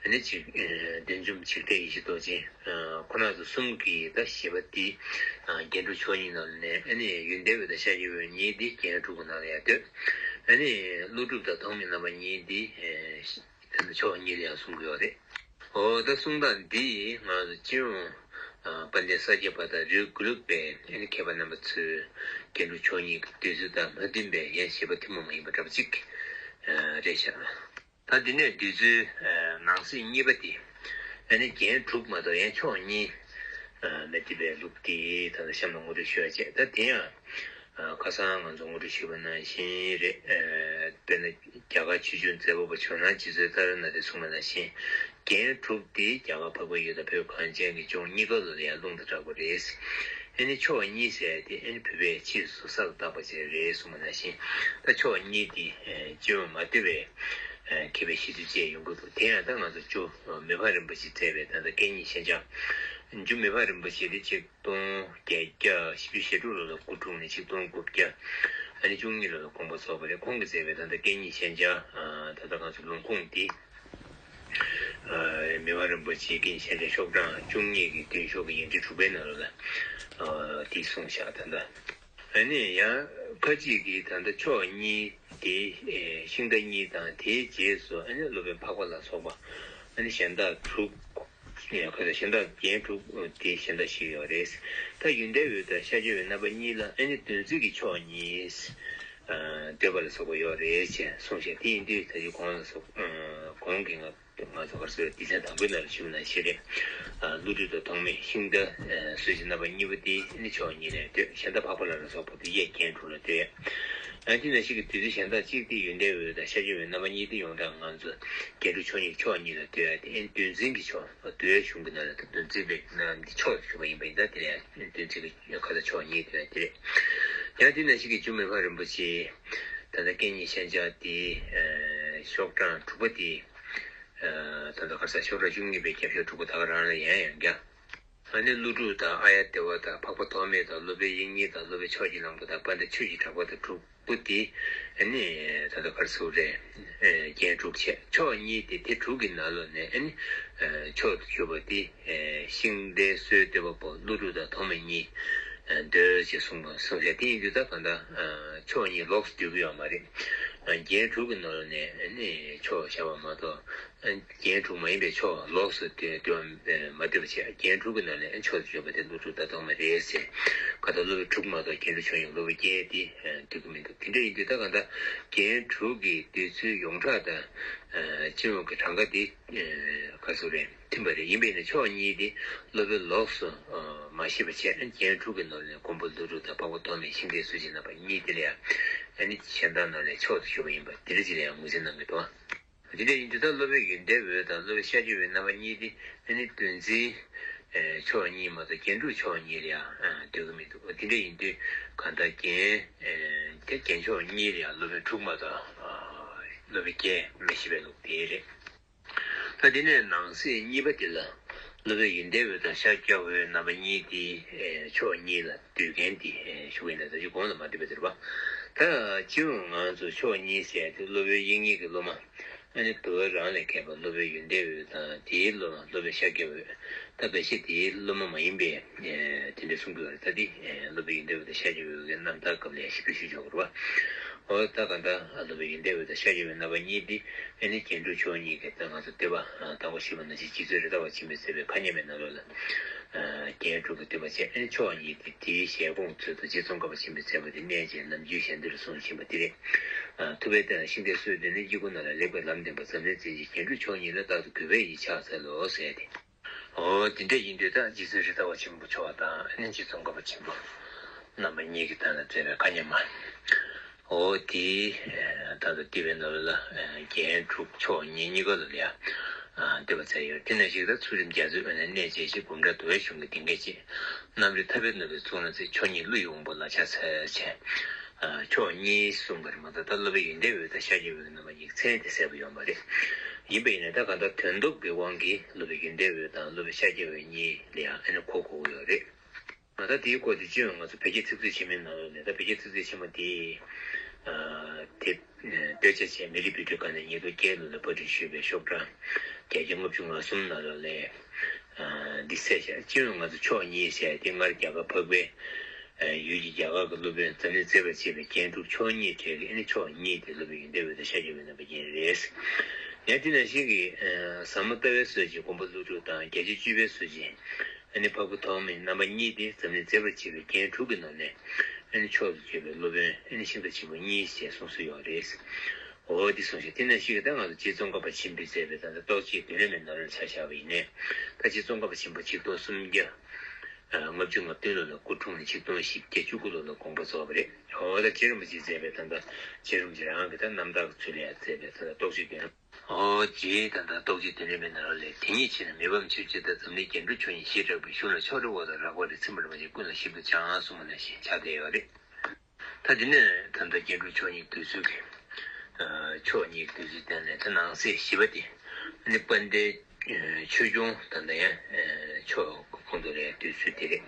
ཨ་ནི་ཅིག་ཨ་བདུད་འཇོམས་འཇིགས་བྲལ་ཡེ་ཤེས་རྡོ་རྗེ། ཨ་ཁོ་རྣམ་ཚོ་གསུམ་གྱི་ད་བཞེད་པ་འདི་ཨ་རྒྱན་དྲུག་མཆོག་གཉིས་ནང་ནས་ཨ་ནི་ཡོན་ཏན་འོད་དང་ཤཱཀྱ་འོད་གཉིས་འདི་རྒྱན་དྲུག་གི་ནང་ལ་ཡང་འདུས། ཨ་ནི་ཀླུ་སྒྲུབ་དང་ཐོགས་མེད་རྣམ་པ་གཉིས་འདི་ཨ་ད་ལྟ་མཆོག་གཉིས་ལ་ཡང་གསུང་གི་ཡོད་རེད། འོ་ད་གསུང་སྟངས་འདི་ང་ཚོ་སྤྱི་ཡོངས་ཨ་དཔལ་ལྡན་ས་སྐྱ་པ་དང་རིའུ་གུ་ལུག་པའི་ཨ་ནི་མཁས་པ་རྣམ་པ་ཚོས་རྒྱན་དྲུག་མཆོག་གཉིས་ཀྱི་འདོད་ཚུལ་དང་མ་མཐུན་པའི་ཡང་བཞེད་པ་ཐུན་མོང་མ་ཡིན་པ་འདྲ་པོ་ཅིག་ཨ་རེད་ཤག་ད་འདི་ནས་འདོད་ཚུལ་ཨ་ནང་གསེས་གཉིས་པ་དེ་ཨ་ནི་རྒྱན་དྲུག་མ་གཏོགས་ཡང་མཆོག་གཉིས་ཨ་མེད་དེ་བའི་ལུགས་དེ་ད་ལྟ་གཤམ་ལ་ངོ་སྤྲོད་ཞུ་བ་བྱས། ད་དེ་ཡང་ཁ་སང་ང་ཚོ་ངོ་སྤྲོད་ཞུས་པ་ནང་བཞིན་རེད། དཔེར་ན་རྒྱ་གར་ཆོས་འབྱུང་མཛད་པ་པོ་ཇོ་ནང་རྗེ་བཙུན་ཏཱ་ར་ནཱ་ཐས་གསུངས་པ་ནང་བཞིན་རྒྱན་དྲུག་དེ་རྒྱ་གར་འཕགས་པའི་ཡུལ་དང་བོད་གངས་ཅན་གྱི་ལྗོངས་གཉིས་ཀ་ལ་ཡང་རླུང་དང་འདྲ་པོ་རེད། ཨ་ནི་མཆོག་གཉིས་ཟེར་དེ་ཨ་ནི་བོད་པས་ཕྱིས་སུ་ས་ལ་བཏགས་པ་ཅིག་རེད་གསུངས་པ་ནང་བཞིན། ད་མཆོག་གཉིས་དེ་སྤྱི་ཡོངས་མ་ལྟོས་པའི་མཁས་པའི་བཞེད་ཚུལ་བཅས་ཡོང་གི་འདུག་དེ་ཡང་ད་ང་ཚོ་མཆོག་མི་ཕམ་རིན་པོ་ཆེས་མཛད་པའི་ད་ལྟ་སྐད་གཉིས་ཤན་སྦྱར། མཆོག་མི་ཕམ་རིན་པོ་ཆེ་དེ་ཆིག་སྟོང་བརྒྱད་བརྒྱ་བཞི་བཅུ་ཞེ་དྲུག་ལོ་ལ་སྐུ་འཁྲུངས་ནས་ཆིག་སྟོང་དགུ་བརྒྱ་ཨ་ནི་བཅུ་གཉིས་ལོ་ལ་དགོངས་པ་རྫོགས་པ་རེད། ཁོང་གིས་མཛད་པའི་ད་ལྟ་སྐད་གཉིས་ཤན་སྦྱར་ད་ལྟ་ང་ཚོ་ལུང་ཁུངས་འདི་མི་ཕམ་རིན་པོ་ཆེའི་སྐད་གཉིས་ཤན་སྦྱར་ཤོག་གྲངས་བཅུ་གཉིས་ཀྱི་མདུན་ཤོག་གི་ཡིག་འབྲུ་དྲུག་པའི་ནང་ལ་འདི་གསུངས་བཞག་ད་ལྟ། ཨ་ནི་ཡང་ཁ་ཅིག་གིས་ད་ལྟ་མཆོག་གཉིས་དེ་ཤིང་རྟ་གཉིས་དང་དེའི་རྗེས་སུ་ཨ་ནི་སློབ་དཔོན་འཕགས་པ་ལ་སོགས་པ་ཨ་ནི་གཞན་དག་དྲུག་ཁ་ཅིག་གཞན་དག་རྒྱན་དྲུག་དེ་གཞན་དག་ཞིག་ཡོད་རེད། ད་ཡོན་ཏན་འོད་དང་ཤཱཀྱ་འོད་རྣམ་པ་གཉིས་ལ་ཨ་ནི་འདོད་འཛིན་གྱི་མཆོག་གཉིས་འདོད་པ་ལ་སོགས་པ་ཡོད་རེད་ཅེས་གསུངས་ཤག་དེ་ཡིན་དུས་ད་ཅི་གོང་ལ་སོགས་གོང་གི་ང་ང་ཚོ་ག་རེ་ཟེར་སྡེ་ཚན་དང་པོའི་ནང་ལ་ཞུས་པ་ནང་བཞིན་རེད། ཀླུ་སྒྲུབ་དང་ཐོགས་མེད་ཤིང་རྟ་གསོད་བྱེད་རྣམ་པ་གཉིས་པོ་དེ་ནི་མཆོག་གཉིས་ལ་འདོད། གཞན་དག་འཕགས་པ་ལ་ལ་སོགས་པ་དེ་ཡས་རྒྱན་དྲུག་ལ་འདོད། ཨ་དེ་ནང་བཞིན་གྱི་འདོད་ཚུལ་གཞན་དག་གཅིག་དེ་ཡོན་ཏན་འོད་དང་ཤཱཀྱ་འོད་རྣམ་པ་གཉིས་དེ་ཡོངས་གྲགས་ང་ཚོ་རྒྱན་དྲུག་མཆོག་གཉིས་མཆོག་གཉིས་ལ་འདོད་དེ་ཨེ་འདོད་འཛིན་གྱི་མཆོག་འདོད་གཞུང་གི་ནང་ལ་འདོད་འཛིན་པའི་རྣམ་འདི་མཆོག་ཞུ་བ་ཡིན་པ་ཡིན། ད་དེ་ལ་འདོད་འཛིན་གྱི་ཁ་ལ་མཆོག་གཉིས་འདོད་དེ་རེད། ཡང་དེ་ནང་བཞིན་གྱི་མཆོག་མི་ཕམ་རིན་པོ་ཆེ་ད་ལྟ་སྐད་གཉིས་ཤན་སྦྱར་དེ་ཤོག་གྲངས་དྲུག་པ་དེ། ད་ལྟ་ག་རེ་ཟེར་ཤོག་གྲངས་བཅུ་གཉིས་པའི་རྒྱབ་ཤོག་དྲུག་པ་ད་ག་རང་ལ་ཡང་ཡང་རྒྱག་ཨ་ནི་ཀླུ་སྒྲུབ་དང་ཨཱརྱ་དེ་བ་དང་འཕགས་པ་ཐོགས་མེད་དང་སློབ་དཔོན་དབྱིག་གཉེན་དང་སློབ་དཔོན་ཕྱོགས་ཀྱི་གླང་པོ་དང་དཔལ་ལྡན་ཆོས་ཀྱི་གྲགས་པ་དང་དྲུག་པོ་དེ་ཨ་ནི་ད་ལྟ་ག་རེ་ཟེར་རེད། རྒྱན་དྲུག་བྱས། མཆོག་གཉིས་དེ་དེ་དྲུག་གི་ནང་ལོགས་ནས་ཨ་ནི་མཆོག་ཏུ་གྱུར་པ་དེ་ཤིང་རྟའི་སྲོལ་གཏོད་པ་པོ་ཀླུ་སྒྲུབ་དང་ཐོགས་མེད་གཉིས་འདོད་ཅེས་གསུངས་པ་གསུངས་བྱས། དེ་ཡིན་དུས་ད་གང་ལྟར་མཆོག་གཉིས་ལོགས་སུ་འདོད་ཀྱི་ཡོད་མ་རེད། རྒྱན་དྲུག་གི་ནང་ལོགས་ནས་ཨ་ནི་མཆོག་བཞག་པ་མ་གཏོགས། རྒྱན་དྲུག་མ་ཡིན་པའི་མཆོག་ལོགས་སུ་འདོད་འདོད་པ་མ་འདོད་པ་བྱས། རྒྱན་དྲུག་གི་ནང་ནས་མཆོག་ཏུ་གྱུར་པ་དེ་ཀླུ་སྒྲུབ་དང་ཐོགས་མེད་རེད་ཟེར། ག་ད་སློབ་དཔོན་དྲུག་མ་གཏོགས་རྒྱན་དྲུག་མཆོག་གཉིས་སློབ་དཔོན་བརྒྱད་དེ་འདོད་ཀྱི་མི་འདུག་དེ་འདྲ་ཡིན་དུས་ད་ག་ད་རྒྱན་དྲུག་གི་འདོད་ཚུལ་ཡོངས་གྲགས་དང་སྤྱི་ཡོངས་ཀྱི་གྲངས་ཀ་དེ་ག་ཚོད་རེད་མཐུན་པ་རེད། ཡིན་པས་ན་མཆོག་གཉིས་དེ་སློབ་དཔོན་ལོགས་སུ་མ་བཞེད་པ་བྱས། རྒྱན་དྲུག་གི་ནང་ནས་མགོན་པོ་ཀླུ་སྒྲུབ་དང་འཕགས་པ་ཐོགས་མེད་ཤིང་རྟའི་སྲོལ་འབྱེད་རྣམ་པ་གཉིས་དེ་ལ་ཡང་ཨ་ནི་གཞན་དག་ནང་ནས་མཆོག་ཏུ་གྱུར་པ་ཡིན་པ་དེ་འདྲ་ཅིག་ལ་ཡང་ངོས་འཛིན་གནང་གི་འདུག་དེ་འདྲ་ཡིན་དུས་ད་སློབ་དཔོན་ཡོན་ཏན་འོད་དང་སློབ་དཔོན་ཤཱཀྱ་འོད་རྣམ་པ་གཉིས་དེ་ཨ་ནི་འདོད་འཛིན་མཆོག་གཉིས་མ་གཏོགས་རྒྱན་དྲུག་མཆོག་གཉིས་ལ་ཡང་འདོད་ཀྱི་མི་འདུག་དེ་འདྲ་ཡིན་དུས་གང་ལྟར་རྒྱན་དེ་རྒྱན་མཆོག་གཉིས་ལ་ཡང་སློབ་དཔོན་དྲུག་མ་གཏོགས་སློབ་དཔོན་བརྒྱད་མི་བཞེད་པའི་ལུགས་དེ་རེད། ད་དེ་ནས་ནང་གསེས་གཉིས་པ་དེ་ལ་སློབ་དཔོན་ཡོན་ཏན་འོད་དང་ཤཱཀྱ་འོད་རྣམ་པ་གཉིས་དེ་ཕྱོགས་གཉིས་ལ་འདོད་མཁན་དེ་ཞུ་གི་ཡིན། ད་ཅི་གོང་ལ་མ་འདོད་པ་དེ་རེད་པ། ད་སྤྱི་ཡོངས་ང་ཚོ་ཕྱོགས་གཉིས་ཟེར་དེ་སློབ་དཔོན་དབྱིག་གཉེན་གྱི་སློབ་མ་ཨ་ནི་འདུལ་བ་རང་ལས་མཁས་པ་སློབ་དཔོན་ཡོན་ཏན་འོད་དང་དེའི་སློབ་མ་སློབ་དཔོན་ཤཱཀྱ་འོད། ད་འབའ་ཞིག་དེའི་སློབ་མ་མ་ཡིན་པའི་དེ་འདྲ་གསུང་གི་ཡོད་རེད། ད་དེ་སློབ་དཔོན་ཡོན་ཏན་འོད་དང་ཤཱཀྱ་འོད་ཀྱི་རྣམ་ཐར་སྐབས་ལ་ཞིབ་ཏུ་ཞུ་ཆོག་གི་རེད་པ། འོ་ད་ག་ད་སློབ་དཔོན་ཡོན་ཏན་འོད་དང་ཤཱཀྱ་འོད་རྣམ་པ་གཉིས་དེ་ཨ་ནི་རྒྱན་དྲུག་མཆོག་གཉིས་ཀྱི་ད་ང་ཚོ་བསྟོད་པ་དང་པོ་ཞུས་པ་ནང་བཞིན་རྗེ་བཙུན་རེད་མདའ་བ་ཆེན་པོས་མཛད་པའི་མཁའ་མཉམ་པའི་ནང་ལོགས་ལ་རྒྱན་དྲུག་གི་བསྟོད་པ་བྱས། ཨ་ནི་མཆོག་གཉིས་དེ་དེའི་ཞལ་སྐོང་ཚུལ་དུ་རྗེ་ཙོང་ཁ་པ་ཆེན་པོས་མཛད་པ་དེ་གནས་བཅས་ནམ་རྒྱུན་གཞན་དོན་ལ་གསུངས་བཞིན་པ་དེ་རེད། ཐུབ་པའི་བསྟན་ལ་ཤིང་རྟའི་སྲོལ་བཏོད་ནས། སྐྱེ་དགུའི་ནང་ལ་ལེགས་པར་ལམ་བསྟན་པ། འཛམ་གླིང་མཛེས་བྱེད་རྒྱན་དྲུག་མཆོག་གཉིས་ལ། རྟག་ཏུ་གུས་པས་ཡིད་ཕྱག་འཚལ་ལོ་ཟེར་ཏེ། འོ་དེ་འདྲ་ཡིན་དུས་ད་རྗེ་བཙུན་རེད་མདའ་བ་ཆེན་པོ་མཆོག་དང་ཨ་ནི་རྗེ་ཙོང་ཁ་པ་ཆེན་པོ་རྣམ་པ་གཉིས་ཀྱི་སྟེང་ལ་མཛད་པའི་མཁའ་མཉམ་པ། འོ་དེའི་ད་ལྟ་བསྟོད་པའི་ནང་ལ་རྒྱན་དྲུག་མཆོག་གཉིས་གཉིས་ཀ་ལ་ཡང་བསྟོད་པ་མཛད་ཡོད། དེ་ནང་བཞིན་ད་ཚུལ་ཁྲིམས་རྒྱ་མཚོའི་དབུས་ན་གནས་བཅས་ཤིང་། འབུམ་ཕྲག་དུ་བའི་གཞུང་གི་གདེངས་ཀས་བསྐྱེད། རྣམ་རིག་ཐར་པའི་ནུས་པས་གཙུག་ན་གཟིགས། མཆོག་གཉིས་ཀླུ་ཡི་དབང་པོ་ལ་ཕྱག་འཚལ་ཞེས། མཆོག་གཉིས་གསུངས་པ་རེད་མ་གཏོགས་ད་སློབ་དཔོན་ཡོན་ཏན་འོད་དང་ཤཱཀྱ་འོད་ཀྱི་རྣམ་པ་གཉིས་མཚན་དེ་གསལ་པོ་ཡོད་མ་རེད། ཡིན་པ་ཡིན་ན་ད་གང་ལྟར་དོན་སྟོབས་ཀྱི་དབང་གིས་སློབ་དཔོན་ཡོན་ཏན་འོད་དང་སློབ་དཔོན་ཤཱཀྱ་འོད་གཉིས་ལ་ཡང་ཨ་ནི་གོ་དགོས་ཀྱི་ཡོད་རེད། ད་ལྟ་དེའི་སྐོར་དེ་སྤྱི་ཡོངས་ང་ཚོ་བོད་རྒྱལ་ཚིག་མཛོད་ཆེན་མོའི་ནང་ལོགས་ནས། ད་བོད་རྒྱལ་ཚིག་མཛོད་ཆེན་མོ་དེ་དེབ་སྟོད་ཆ་ཆེན་མི་རིགས་བོད་ཕྲུག་ཁང་ནས་ཉིས་སྟོང་བརྒྱད་ལོ་ལ་པར་སྐྲུན་ཞུས་པའི་ཤོག་གྲངས་བརྒྱད་བརྒྱ་ལྔ་བཅུ་ང་གསུམ་ནང་ལོགས་ལས། འདི་གསལ་བཤད། སྤྱི་ཡོངས་ང་ཚོ་མཆོག་གཉིས་ཟེར་དེ་སྔར་རྒྱ་གར་འཕགས་པའི་ཡུལ་གྱི་རྒྱ་གར་གྱི་སློབ་དཔོན་འཛམ་གླིང་མཛེས་པར་བྱེད་པའི་རྒྱན་དྲུག་མཆོག་གཉིས་གྲས་ཀྱི་ཨ་ནི་མཆོག་གཉིས་དེ་སློབ་དཔོན་ཡོན་ཏན་འོད་དང་ཤཱཀྱ་འོད་རྣམ་པ་གཉིས་རེད། ཡང་དེ་ནང་བཞིན་གྱི་ཟབ་མོ་ལྟ་བའི་སྲོལ་འབྱེད་མགོན་པོ་ཀླུ་སྒྲུབ་དང་། རྒྱ་ཆེར་སྤྱོད་པའི་སྲོལ་འབྱེད་ཨ་ནི་འཕགས་པ་ཐོགས་མེད་རྣམ་པ་གཉིས་ཏེ། འཛམ་གླིང་མཛེས་པར་བྱེད་པའི་རྒྱན་དྲུག་གི་ནང་ནས་ཨ་ནི་མཆོག་ཏུ་གྱུར་པའི་སློབ་དཔོན་ཨ་ནི་ཤིང་རྟ་ཆེན་པོ་གཉིས་ཞེས་གསུངས་སྲོལ་ཡོད་རེད། འོ་འདི་གསུངས་ཤག་དེ་ནང་བཞིན་གྱི་ད་ང་ཚོ་རྗེ་ཙོང་ཁ་པ་ཆེན་པོས་མཛད་པའི་ད་ལྟ་རྟོགས་བརྗོད་བདུན་ལས་མའི་ནང་ལ་ཆ་བཞག་པ་ཡིན་ནའི། ད་རྗེ་ཙོང་ཁ་པ་ཆེན་པོ་ཆིག་སྟོང་སུམ་བརྒྱ་ལྔ་བཅུ་ང་བདུན་ལོ་ལ་སྐུ་འཁྲུངས་ནས་ཆིག་སྟོང་བཞི་བརྒྱ་བཅུ་དགུ་ལོ་ལ་དགོངས་པ་རྫོགས་པ་རེད། འོ་ད་རྗེ་རིན་པོ་ཆེས་མཛད་པའི་ད་ལྟ་རྗེ་རིན་པོ་ཆེ་རང་གི་ད་རྣམ་ཐར་གྱི་ཚུལ་ལ་ཡང་མཛད་པའི་ད་ལྟ་རྟོགས་བརྗོད་བདུན། འོ་རྗེའི་ད་ལྟ་རྟོགས་བརྗོད་བདུན་ལས་མའི་ནང་ལ། དེ་ཉིད་ཕྱིར་མི་ཕམ་ཆོས་ཀྱི་རྟ། འཛམ་གླིང་རྒྱན་དྲུག་མཆོག་བརྙེས་ཞེས་གྲགས་པའི། གཞུང་ལ་ཕྱོགས་རེ་བ་དང་རགས་པ་རེ། ཚིམ་པར་མ་བྱས་ཀུན་ལ་ཞིབ་ཏུ་སྦྱང་གསུངས་པ་ནང་བཞིན་ཆགས་བསྡད་ཡོད་རེད། ད་དེ་ནས་ད་ལྟ་རྒྱན་དྲུག་མཆོག་བརྙེས་ཀྱི་འདོད་ཚུལ་གྱི། མཆོག་བརྙེས་ཀྱི་འདོད་ཚུལ་དེ་ནས་ད་ནང་གསེས་བཞི་པ་དེ། ཨ་ནི་དཔལ་ལྡན་ཆོས་སྐྱོང་ད་ལྟ་ཡང་མཆོག་གི་ཁོངས་གཏོགས་ལ་ཡང་འདོད་ཚུལ་དེ་རེད།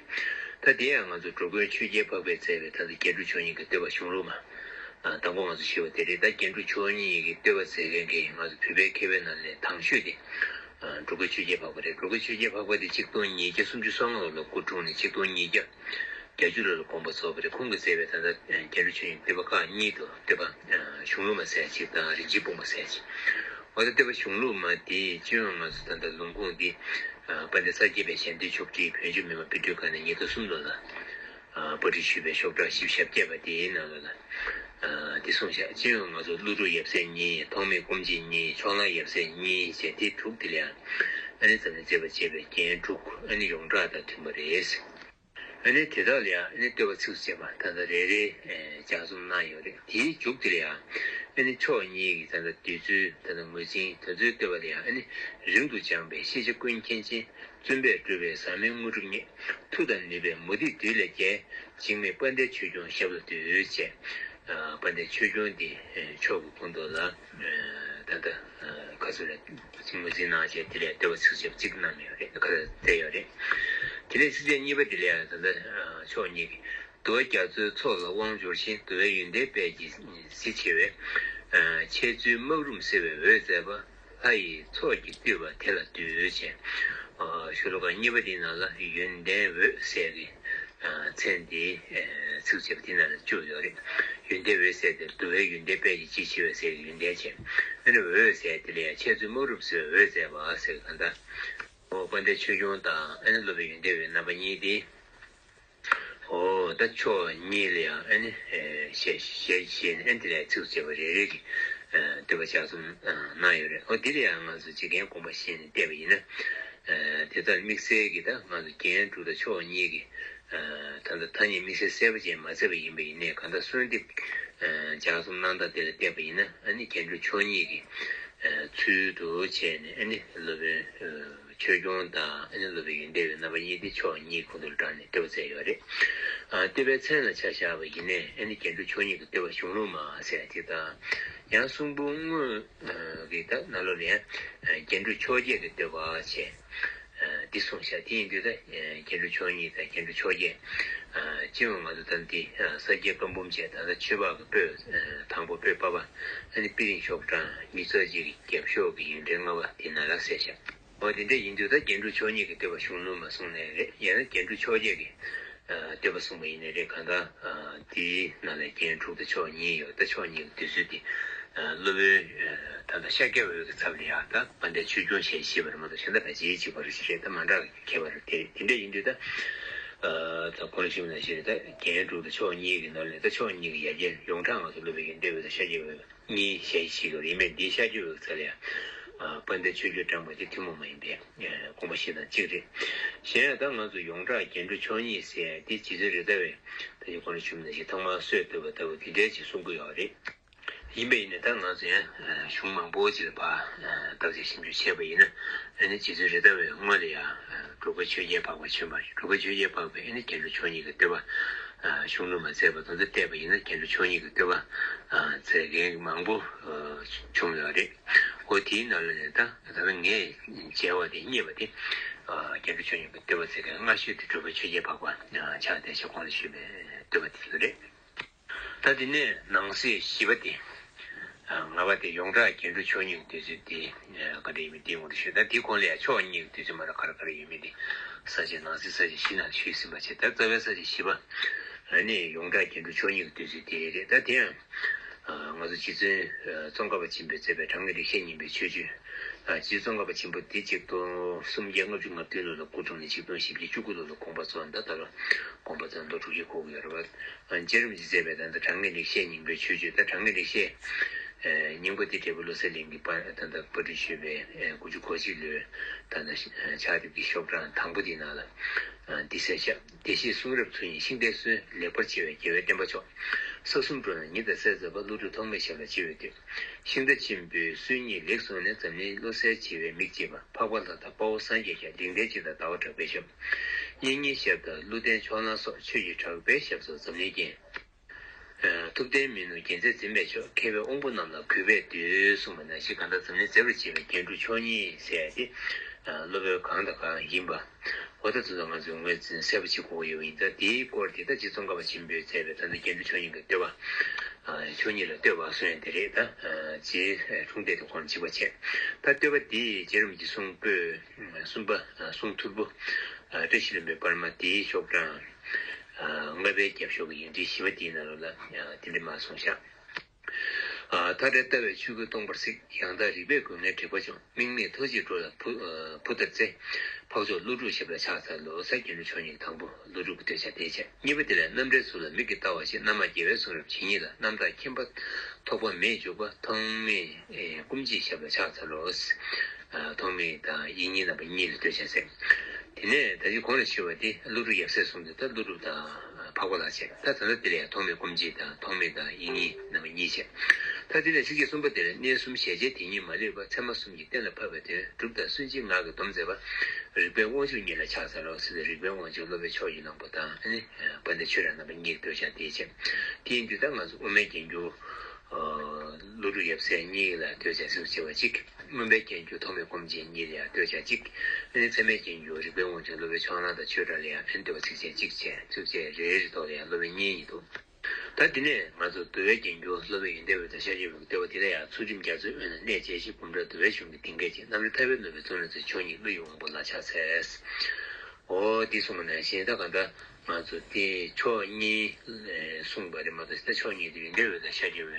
ད་དེ་ཡང་ང་ཚོ་འགྲོ་མགོན་ཆོས་རྒྱལ་འཕགས་པས་མཛད་པའི་ད་ལྟ་རྒྱན་དྲུག་མཆོག་བརྙེས་ཀྱི་བསྟོད་པ་གཞུང་ལུགས་མ། དང་པོ་ང་ཚོ་ཞུས་པ་དེ་རེད། ད་རྒྱན་དྲུག་མཆོག་བརྙེས་ཀྱི་བསྟོད་པ་མཛད་མཁན་གྱི་ང་ཚོ་བོད་པའི་མཁས་པའི་ནང་ནས་དང་ཤོས་དེ། འགྲོ་མགོན་ཆོས་རྒྱལ་འཕགས་པ་རེད། འགྲོ་མགོན་ཆོས་རྒྱལ་འཕགས་པ་དེ་ཆིག་སྟོང་ཉིས་བརྒྱ་སུམ་ཅུ་སོ་ལྔ་ལོ་ལ་སྐུ་འཁྲུངས་ནས་ཆིག་སྟོང་ཉིས་བརྒྱ་བརྒྱད་ཅུ་ལོ་ལ་དགོངས་པ་རྫོགས་པ་རེད། ཁོང་གིས་མཛད་པའི་ད་ལྟ་རྒྱན་དྲུག་མཆོག་བརྙེས་བསྟོད་པ་ཁག་གཉིས་འདུག་བསྟོད་པ་གཞུང་ལུགས་མ་ཟེར་ཡ་གཅིག་དང་། རིན་ཆེན་སྤུངས་པ་ཟེར་ཡ་གཅིག་འོ་ད་བསྟོད་པ་གཞུང་ལུགས་མ་དེ་སྤྱི་ཡོངས་ང་ཚོ་ད་ལྟ་ལུང་ཁུངས་འདི། དཔལ་ལྡན་ས་སྐྱ་པའི་ཞལ་འདོན་ཆོག་ཁྲིའི་བོད་བརྒྱུད་མི་མང་དཔེ་སྐྲུན་ཁང་ནས་ཉིས་སྟོང་གསུམ་ལོ་ལ། པར་སྐྲུན་ཞུས་པའི་ཤོག་གྲངས་བཞི་བཅུ་ཞེ་བརྒྱད་པ་དེའི་ནང་ལོགས་ལ། འདི་གསུངས་བཞག་སྤྱི་ཡོངས་ང་ཚོ་ཀླུ་སྒྲུབ་ཡབ་སྲས་གཉིས། ཐོགས་མེད་སྐུ་མཆེད་གཉིས། ཕྱོགས་གླང་ཡབ་སྲས་གཉིས་བཅས་དེ་དྲུག་དེ་ལ་ཡང་། ཨ་ནི་འཛམ་གླིང་མཛེས་པར་བྱེད་པའི་རྒྱན་དྲུག་ཨ་ནི་ཡོངས་གྲགས་དང་མཐུན་པ་རེད། ཨ་ནི་དེ་དག་ལ་ཡང་ཨ་ནི་བསྟོད་པ་ཚིགས་སུ་བཅད་པ་ད་ལྟ་རེ་རེ་ལྗགས་རྩོམ་གནང་ཡོད་རེད། དེའི་མཇུག་དེ་ལ་ཡང་ཨ་ནི་མཆོག་བརྙེས་ཀྱི་ད་ལྟ་འདོད་ཚུལ་ད་ལྟ་ངོས་འཛིན་དེ་ཚོའི་བསྟོད་པ་ལ་ཡང་ཨ་ནི་རིང་དུ་སྦྱངས་པའི་ཤེས་བྱ་ཀུན་མཁྱེན་ཅིང་། བརྩོན་པས་བསྒྲུབས་པའི་ཟབ་མོའི་དངོས་གྲུབ་བརྙེས། མཐུ་དང་ནུས་པས་མུ་སྟེགས་བདུད་ལས་རྒྱལ། འཇིགས་མེད་དཔལ་ལྡན་ཆོས་སྐྱོང་ཞབས་ལ་འདུད་ཅེས། དཔལ་ལྡན་ཆོས་སྐྱོང་འདི་མཆོག་གི་ཁོངས་གཏོགས་ལ། ད་ལྟ་ཁ་སོ་ལ་ངོས་འཛིན་གནང་བྱས་དེ་ལས་བསྟོད་པ་ཚིགས་བཅད་གཅིག་གནང་ཡོད་རེད། ཁ་བསྡད་ཡོད་རེད། དེ་ནས་ཚིགས་བཅད་གཉིས་པ་དེ་ལ་ཡང་ད་ལྟ་མཆོག་བརྙེས་ཀྱི། འདུལ་བ་རྒྱ་མཚོའི་ཚོགས་ལ་དབང་འབྱོར་ཞིང་། འདུལ་བའི་ཡོན་ཏན་དཔལ་གྱིས་གཟི་བྱེ་བས། འཆད་རྩོད་སྨག་རུམ་སེལ་བའི་འོད་མཛད་པ། ལྷ་ཡི་ཚོགས་ཀྱིས་བཏུད་པ་དེ་ལ་འདུད་ཅེས། ཤོ་ལོ་ཀ་གཉིས་པ་འདིའི་ནང་ལ་ཡོན་ཏན་འོད་ཟེར་གྱི་མཚན་འདི་ཚིགས་བཅད་པ་འདིའི་ནང་ལ་བཅུག་ཡོད་རེད། ཡོན་ཏན་འོད་ཟེར་དེ་འདུལ་བའི་ཡོན་ཏན་དཔལ་གྱིས་གཟི་བྱེ་བས་ཟེར་གྱི་ཡོན་ཏན་བྱས། ཨ་ནི་འོད་ཟེར་དེ་ལ་ཡང་འཆད་རྩོད་སྨག་རུམ་སེལ་བའི་འོད་མཛད་པ་ཟེར་གྱི་གང་ལྟར། འོ་དཔལ་ལྡན་ཆོས་སྐྱོང་དང་ཨ་ནི་སློབ་དཔོན་ཡོན་ཏན་འོད་རྣམ་པ་གཉིས་ཏེ། འོ་ད་མཆོག་གཉིས་ལ་ཡང་ཨ་ནི་ཞལ་ཞལ་བཞེས་ནས་ཨ་ནི་དེ་ལ་ཚིགས་བཅད་པ་རེ་རེ་གི་བསྟོད་པ་ལྗགས་རྩོམ་གནང་ཡོད་རེད། འོ་འདི་ལ་ཡང་ང་ཚོ་ཇི་སྐད་དགོངས་པ་བཞེས་ནས་བལྟས་པ་ཡིན་ན། དེ་ལྟར་དམིགས་བསལ་གྱི་ད་ང་ཚོ་རྒྱན་དྲུག་དང་མཆོག་གཉིས་ཀྱི་ད་ལྟ་ཐ་སྙད་དམིགས་བསལ་གསལ་པོ་ཅིག་མ་མཛད་པ་ཡིན་པ་ཡིན་ནའི། གང་ལྟར་གསོལ་འདེབས་ལྗགས་རྩོམ་གནང་སྟངས་དེ་ལ་བལྟས་པ་ཡིན་ན། ཨ་ནི་རྒྱན་དྲུག་མཆོག་གཉིས་ཀྱི་ཚུལ་དུ་བྱས་ནས་ཨ་ནི་སློབ་དཔོན་ཆོས་སྐྱོང་དང་ཨ་ནི་སློབ་དཔོན་ཡོན་ཏན་འོད་རྣམ་པ་གཉིས་དེ་མཆོག་གཉིས་ཁོངས་གཏོགས་ལ་བགྲངས་ནས་བསྟོད་པ་མཛད་ཡོད་རེད། ཨ་བསྟོད་པའི་མཚན་ལ་ཆ་བཞག་པ་ཡིན་ནའི་ཨ་ནི་རྒྱན་དྲུག་མཆོག་གཉིས་ཀྱི་བསྟོད་པ་གཞུང་ལུགས་མ་ཟེར་ཡ་དེ་དང་། ཡང་གསུང་འབུམ་དངོས་ཀྱི་ད་ནང་ལོགས་ལ་ཡང་རྒྱན་དྲུག་མཆོག་བརྒྱད་ཀྱི་བསྟོད་པ་བྱས། འདི་གསུངས་བཞག་དེ་ཡིན་དུས་ད་རྒྱན་དྲུག་མཆོག་གཉིས་དང་རྒྱན་དྲུག་མཆོག་བརྒྱད། སྤྱི་ཡོངས་ང་ཚོ་ད་འདི་ས་སྐྱའི་བཀའ་འབུམ་བཅས་ད་ལྟ་ཆོས་འཕགས་ཀྱི་པོད་དང་པོ་པོད་པ་པ། ཨ་ནི་དཔེ་རིང་ཤོག་གྲངས་ཉི་ཤུ་རྩ་གཅིག་གི་རྒྱབ་ཤོག་གི་ཡིག་ཕྲེང་ལྔ་པ་དེ་ནང་ལ་གསལ་བཞག་འོ་དེ་འདྲ་ཡིན་དུས་ད་རྒྱན་དྲུག་མཆོག་གཉིས་ཀྱི་བསྟོད་པ་གཞུང་ལུགས་མ་གསུངས་ནའི་རེད། ཡང་ན་རྒྱན་དྲུག་མཆོག་བརྒྱད་ཀྱི་བསྟོད་པ་གསུངས་པ་ཡིན་ནའི་རེད། གང་ལྟར་འདིའི་ནང་ལ་རྒྱན་དྲུག་དང་མཆོག་གཉིས་ཡོད། ད་མཆོག་གཉིས་ཀྱི་འདོད་ཚུལ་དེ་སློབ་དཔོན་ད་ལྟ་ཤཱཀྱ་འོད་ཀྱི་ཚབ་ལ་ཡང་ད་དཔལ་ལྡན་ཆོས་སྐྱོང་ཞེས་བཤད་པ་རེད་མ་གཏོགས། གཞན་དག་ཕལ་ཆེར་གཅིག་པ་རེད། རེད་ད་མ་འདྲ་བའི་ཁྱད་པར་དེ་དེ་འདྲ་ཡིན་དུས་ད། ད་གོང་ཞུས་ནང་བཞིན་ད་རྒྱན་དྲུག་དང་མཆོག་གཉིས་ཀྱི་ནང་ལས་ད་མཆོག་གཉིས་ཀྱི་ཡ་གྱལ་ཡོངས་གྲགས་ང་ཚོ་སློབ་དཔོན་ཡོན་ཏན་འོད་དང་ཤཱཀྱ་འོད་གཉིས་ཞལ་བཞེས་ཀྱི་རེད། ཡིན་པས་འདིའི་ཤཱཀྱ་འོད་ཀྱི་ཚབ་ལ་ཡང་དཔལ་ལྡན་ཆོས་སྐྱོང་བགྲངས་པ་དེ་ཐུན་མོང་མ་ཡིན་པའི་དགོངས་པ་བཞེས་སྟངས་གཅིག་རེད། གཞན་ཡང་ད་ང་ཚོ་ཡོངས་གྲགས་རྒྱན་དྲུག་མཆོག་གཉིས་ཟེར་ཡ་དེ་རྗེ་བཙུན་རེད་མདའ་བས་ད་ཅི་གོང་ལ་ཞུས་ནང་བཞིན་ཐོག་མར་སྲོད་བཏབ་པ་ལྟ་བུ་དེ་འདྲའི་ཅིག་གསུང་གི་ཡོད་རེད། ཡིན་པ་ཡིན་ནའི་ད་ང་ཚོ་ཡང་གཞུང་མང་པོ་ཅིག་ལ་ཕར་བརྟག་དཔྱད་ཞིབ་འཇུག་བྱས་པ་ཡིན་ན། ཨ་ནི་རྗེ་བཙུན་རེད་མདའ་བའི་སྔོན་ལ་ཡང་འགྲོ་མགོན་ཆོས་རྒྱལ་འཕགས་པ་བྱོན་པ་རེད། འགྲོ་མགོན་ཆོས་རྒྱལ་འཕགས་པས་ཨ་ནི་རྒྱན་དྲུག་མཆོག་གཉིས་ཀྱི་བསྟོད་པ་གཞུང་ལུགས་མ་མཛད་པ་དང་། དེ་བལྟས་པ་ཡིན་ན་རྒྱན་དྲུག་མཆོག་གཉིས་ཀྱི་བསྟོད་པ་མཛད་མཁན་མང་པོ་བྱུང་ཡོད་རེད། འོ་དེའི་ནང་ལ་ནས་ད་ད་ལྟ་ངས་མཇལ་བ་དེ་རྙེད་པ་དེ། རྒྱན་དྲུག་མཆོག་གཉིས་ཀྱི་བསྟོད་པ་མཛད་མཁན་སྔ་ཤོས་དེ་འགྲོ་མགོན་ཆོས་རྒྱལ་འཕགས་པ་ཆགས་བསྡད་ཤག་གོང་ལ་ཞུས་པའི་བསྟོད་པ་དེ་ཚོ་རེད། ད་དེ་ནས་ནང་གསེས་བཞི་པ་དེ། ལྔ་པ་དེ་ཡོངས་གྲགས་རྒྱན་དྲུག་མཆོག་གཉིས་ཀྱི་འདོད་ཚུལ་དེ་ག་འདྲ་ཡིན་མིན་དེའི་སྔོན་དུ་ཞུས། ད་དེའི་གོང་ལ་ཡང་མཆོག་གཉིས་ཀྱི་འདོད་ཚུལ་མ་གཏོགས་ག་རེ་ག་རེ་ཡོད་མེད་དེ། ས་བཅད་ནང་གསེས་ས་བཅད་བཞི་ནང་ཞུས་ཟིན་པ་བྱས། ད་རྩ་བའི་ས་བཅད་བཞི་པ་ནི་ཡོངས་གྲགས་རྒྱན་དྲུག་མཆོག་གཉིས་ཀྱི་འདོད་ཚུལ་དེ་རེད། ད་དེ་ཡང་ ང་ཚོ་རྗེ་བཙུན་ཙོང་ཁ་པ་ཆེན་པོས་མཛད་པའི་དྲང་ངེས་རིགས་བཤད་སྙིང་པོའི་མཆོད་བརྗོད། རྗེ་བཙུན་ཙོང་ཁ་པ་ཆེན་པོ་འདི་ཆིག་སྟོང་སུམ་བརྒྱ་ལྔ་བཅུ་ང་བདུན་ལོ་ལ་སྐུ་འཁྲུངས་ནས་ཆིག་སྟོང་བཞི་བརྒྱ་བཅུ་དགུ་ལོ་ལ་དགོངས་པ་རྫོགས། ད་ལྟ་ལ་དགོངས་པ་རྫོགས་ལོ་དྲུག་ཅུ་འཁོར་གྱི་ཡོད་རེད་པ། རྗེ་རིན་པོ་ཆེས་མཛད་པའི་ད་ལྟ་དྲང་ངེས་རིགས་བཤད་སྙིང་པོའི་མཆོད་བརྗོད། ད་དྲང་ངེས་རིགས་བཤད་སྙིང་པོ་འདི་འབྲས་བུ་བློ་གསལ་གླིང་གིས་ད་ལྟ་པར་སྐྲུན་ཞུས་པའི་དགུ་བཅུ་གོ་གཅིག་ལོའི་ད་ལྟ་ཕྱག་དེབ་ཀྱི་ཤོག་གྲངས་དང་པོ་འདིའི་ནང་ལ། འདི་གསལ་བཤད། བདེ་གཤེགས་གསུང་རབ་མཚོ་སྙིང་ཤིང་རྟའི་སྲོལ། ལེགས་པར་ཕྱེ་བའི་རྒྱལ་བའི་བསྟན་པ་མཆོག། ས་གསུམ་འགྲོ་བའི་ཉི་ཟླ་གསལ་མཛད་པ། ཀླུ་སྒྲུབ་ཐོགས་མེད་ཞབས་ལ་མཆི་བས་བཏུད། ཤིང་རྟ་ཆེན་པོའི་སྲོལ་གཉིས་ལེགས་གསུངས་ནས། འཛམ་གླིང་བློ་གསལ་བྱེ་བའི་མིག་ཕྱེས་པ། འཕགས་པ་ལྷ་དང་དཔའ་བོ་སངས་རྒྱས་ཀྱང་། ལྡིང་ལྡན་སྤྱི་དང་ཟླ་བ་གྲགས་པའི་ཞབས། གཉེན་ཉེ་ཞབས་དང་ཀླུ་ལྡན་ཕྱོགས་གླང་སོགས། ཆོས་ཀྱི་གྲགས་པའི་ཞབས་སུ་འཛམ་གླིང་རྒྱན། ཐུབ་བསྟན་མི་ནུབ་རྒྱལ་མཚན་འཛིན་པའི་མཆོག། མཁས་པའི་དབང་པོ་རྣམས་ལ་གུས་པས་འདུད། གསུངས་པ་ནང་བཞིན་གང་ལྟར་འཛམ་གླིང་མཛེས་པར་བྱེད་པའི་རྒྱན་དྲུག་མཆོག་གཉིས་ཟེར་ཏེ། སློབ་དཔོན་གང་དང་གང་ཡིན་པ། འོ་ད་ཚོ་ང་ཚོས་ངོས་འཛིན་གསལ་པོ་བྱེད་དགོས་ཀྱི་ཡོད་པ་ཡིན་ཙང་། དེའི་སྐོར་དེ་ད་རྗེ་ཙོང་ཁ་པ་ཆེན་པོས་མཛད་པའི་ད་ལྟ་རྒྱན་དྲུག་མཆོག་གཉིས་ཀྱི་བསྟོད་པ། མཆོག་གཉིས་ལ་བསྟོད་པ་གསུངས་ཡ་དེ་རེད། ད་རྗེ་འཁྲུངས་འདས་དེ་ཁོང་གཅིག་པ་བྱས། ད་བསྟོད་པ་དེ་རྗེ་རིན་པོ་ཆེ་གསུང་པོད་གསུམ་པ། གསུང་ཐོར་བུ། བཀྲ་ཤིས་ལྷུན་པོའི་པར་མ་དེའི་ཤོག་གྲངས་ལྔ་པའི་རྒྱབ་ཤོག་གི་ཡིག་འབྲུ་བཞི་པ་དེའི་ནང་ལོགས་ལ་དེ་འདྲ་མར་གསུངས་བཞག། མཐའ་བྲལ་ལྟ་བས་ཆོས་སྐུ་སྟོང་པར་གཟིགས། ཡང་དག་རིག་པས་གོས་ལྔའི་དྲེག་པ་སྦྱོང་། དམིགས་མེད་མཐའ་བཞིར་འགྲོ་ལ་བུ་ལྟར་བརྩེ། འཕགས་མཆོག་ཀླུ་སྒྲུབ་ཞབས་ལ་ཕྱག་འཚལ་ལོ། ཟེར་རྒྱན་དྲུག་མཆོག་གཉིས་ཀྱི་དང་པོ་ཀླུ་སྒྲུབ་ཀྱི་བསྟོད་བྱ་དེ་བྱས། གཉིས་པ་དེ་ལས་རྣམ་འདྲེན་གཟུགས་ལ་མིག་གིས་ལྟ་བ་ཞིག། རྣམ་མང་རྒྱལ་བའི་གསུང་རབ་ཇི་སྙེད་ལ། རྣམ་དག་མཁྱེན་པ་ཐོགས་པ་མེད་འཇུག་པ། ཐོགས་མེད་སྐུ་མཆེད་ཞབས་ལ་ཕྱག་འཚལ་ལོ། ཐོགས་མེད་དང་དབྱིག་གཉེན་རྣམ་པ་གཉིས་ལ་བསྟོད་བྱ་ཟེར། དེ་ནས་ད་ཅི་གོང་ལ་ཞུས་པ་དེ་ཀླུ་སྒྲུབ་ཡབ་སྲས་གསུམ་དེ་ད་ཀླུ་སྒྲུབ་དང་འཕགས་པ་ལྷ་བྱས། ད་ད་ལྟ་དེ་ལ་ཡང་ཐོགས་མེད་སྐུ་མཆེད་དང་ཐོགས་མེད་དང་དབྱིག་གཉེན་རྣམ་པ་གཉིས་བྱས། ད་དེ་ནས་ཚིགས་བཅད་གསུམ་པ་དེ་ལ་གནས་གསུམ་ཞལ་མཇལ་དེ་ཉིད་མ་ལུས་པ། མཚན་མ་གསུམ་གྱིས་གཏན་ལ་ཕབ་པའི་དོན། སྒྲུབ་དང་སུན་འབྱིན་ངག་གི་སྡོམ་མཛད་པ། རིག་པའི་དབང་ཕྱུག་ཉིད་ལ་ཕྱག་འཚལ་ལོ། ཟེར་ཏེ་རིག་པའི་དབང་ཕྱུག་སློབ་དཔོན་ཕྱོགས་ཀྱི་གླང་པོ་དང་ཨ་ནི་དཔལ་ལྡན་ཆོས་གྲགས་རྣམ་པ་གཉིས་ཀྱི་བསྟོད་བྱ་དེ་བྱས། དེ་ཡིན་དུས་ད་ང་ཚོ་དབུ་མའི་རྒྱན་གྱུར་ཀླུ་སྒྲུབ་ཡབ་སྲས་གཉིས་ལ་བསྟོད་བྱ་ཟེར་བྱས་པ་གཅིག། མངོན་པའི་རྒྱན་གྱུར་ཐོགས་མེད་སྐུ་མཆེད་གཉིས་ལ་ཡང་བསྟོད་བྱ་གཅིག། ཨ་ནི་ཚད་མའི་རྒྱན་གྱུར་རིག་པའི་དབང་ཕྱུག་སློབ་དཔོན་ཕྱོགས་གླང་དང་ཆོས་གྲགས་ལ་ཡང་ཨ་ནི་བསྟོད་པ་ཚིགས་བཅད་གཅིག་བྱས། ཚིགས་བཅད་རེ་རེ་ཐོག་ལ་ཡང་སློབ་དཔོན་གཉིས་གཉིས་འདུག། ད་དེ་ནས་ང་ཚོ་འདུལ་བའི་རྒྱན་གྱུར་སློབ་དཔོན་ཡོན་ཏན་འོད་དང་ཤཱཀྱའི་འོད་ཀྱི་བསྟོད་པ་དེ་ལ་ཡང་ཚུལ་ཁྲིམས་རྒྱ་མཚོའི་དབུས་ན་གནས་བྱས་ཤིང་། སྒོམ་གྲྭ་འདུལ་བའི་གཞུང་གི་གདིང་སྐད་ཅིག། རྣམ་རིག་ཐར་པའི་ནུས་པས་བརྩོན་ལ་བརྩོན། མཆོག་གཉིས་ཀླུ་ཡི་དབང་པོ་ལ་ཕྱག་འཚལ། འོ་འདི་གསུངས་པ་ནང་བཞིན་ད་ག་འདྲ་ང་ཚོ་དེ་མཆོག་གཉིས་གསུངས་པ་རེད་མ་གཏོགས། ད་མཆོག་གཉིས་དེ་ཡོན་ཏན་འོད་དང་ཤཱཀྱའི་འོད་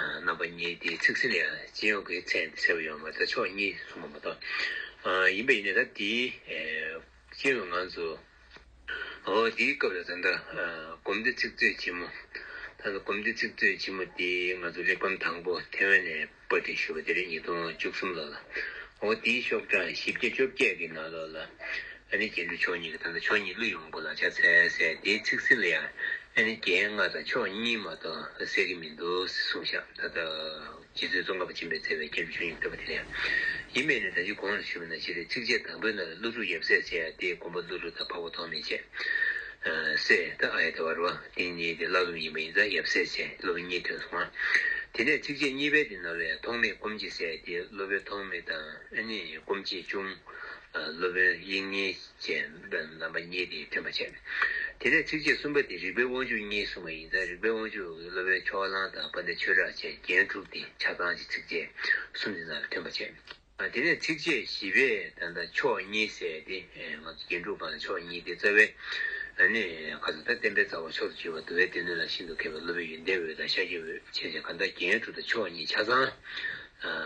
རྣམ་པ་གཉིས་དེ་ཚིག་ཟིན་ལ་ཡང་སྤྱི་ཡོངས་ཀྱི་མཚན་དེ་གསལ་པོ་ཡོད་མ་རེད། ད་མཆོག་གཉིས་གསུངས་པ་མ་གཏོགས། ཡིན་པ་ཡིན་ནའི་ད་དེའི་སྤྱི་ཡོངས་ང་ཚོ། འོ་དེའི་སྐབས་ལ་ད་ལྟ་སྒོམ་སྡེ་ཚིག་མཛོད་ཆེན་མོ། ད་ལྟ་སྒོམ་སྡེ་ཚིག་མཛོད་ཆེན་མོ་དེ་ང་ཚོ་གླེགས་བམ་དང་པོ་ཐེ་ཝན་ནས་པར་སྐྲུན་ཞུས་པ་དེ་རེད། ཉིས་སྟོང་བཅུ་གསུམ་ལོ་ལ། འོ་དེའི་ཤོག་གྲངས་བཞི་བརྒྱ་བཅོ་བརྒྱད་ཀྱི་ནང་ལོགས་ལ། ཨ་ནི་རྒྱན་དྲུག་མཆོག་གཉིས་ཀྱི་ད་ལྟ་མཆོག་གཉིས་ཀླུ་ཡི་དབང་པོ་ལ་ཕྱག་འཚལ་ཟེར་དེའི་ཚིག་ཟིན་ལ་ཡང་ཨ་ནི་རྒྱན་ལྔ་དང་མཆོག་གཉིས་མ་གཏོགས་གསལ་གྱི་མི་འདུག་གསུངས་ཤག། ད་ལྟ། རྗེ་བཙུན་ཙོང་ཁ་པ་ཆེན་པོས་མཛད་པའི་རྒྱན་དྲུག་མཆོག་གཉིས་ཀྱི་བསྟོད་པ་དེ་ལ་ཡང་། ཡིན་མིན་ནི་ད་ཅི་གོང་ལ་ཞུས་པ་ནང་བཞིན་རེད། ཚིགས་བཅད་དང་པོའི་ནང་ལ་ཀླུ་སྒྲུབ་ཡབ་སྲས་ཟེར་ཡ་དེ་མགོན་པོ་ཀླུ་སྒྲུབ་དང་འཕགས་པ་ཐོགས་མེད་བཅས། སྲས་ད་ཨ་ཡ་དེ་བར་བ་དེ་གཉིས་དེ་བླ་སློབ་ཡིན་པ་ཡིན་ཙང་ཡབ་སྲས་ཟེར་སློབ་དཔོན་གཉིས་ཐོན་སོང་ང་། དེ་ནས་ཚིགས་བཅད་གཉིས་པའི་དེ་ནང་ལ་ཡང་ཐོགས་མེད་སྐུ་མཆེད་ཟེར་ཡ་དེ་སློབ་དཔོན་ཐོགས་མེད་དང་ཨ་ནི་སྐུ་མཆེད་གཅུང་། སློབ་དཔོན་དབྱིག་གཉེན་བཅས་རྣམ་པ་གཉིས་དེ་ཐོན་པ་བྱས། དེ་ནས་ཚིགས་བཅད་གསུམ་པ་དེ་རིག་པའི་དབང་ཕྱུག་གཉིས་གསུངས་པ་ཡིན་ཙང་། རིག་པའི་དབང་ཕྱུག་གི་སློབ་དཔོན་ཕྱོགས་གླང་དང་དཔལ་ལྡན་ཆོས་གྲགས་བཅས་རྒྱན་དྲུག་དེ་ཆ་ཚང་གི་ཚིགས་བཅད་གསུམ་དེ་ནང་ལ་ཐོན་པ་བྱས། དེ་ནས་ཚིགས་བཅད་བཞི་པའི་ད་ལྟ་མཆོག་གཉིས་ཟེར་དེ་ང་ཚོ་རྒྱན་དྲུག་སྒང་ལ་མཆོག་གཉིས་དེ་རྩ་བའི་ཨ་ནི་ཁ་ཚོ་ད་བསྟན་པའི་རྩ་བ་མཆོག་ཏུ་གྱུར་པ་འདུལ་བའི་སྡེ་སྣོད་ལ་ཤིན་ཏུ་མཁས་པའི་སློབ་དཔོན་ཡོན་ཏན་འོད་དང་ཤཱཀྱའི་འོད་བཅས་ཀྱང་གང་ལྟར་རྒྱན་དྲུག་དང་མཆོག་གཉིས་ཆ་ཚང་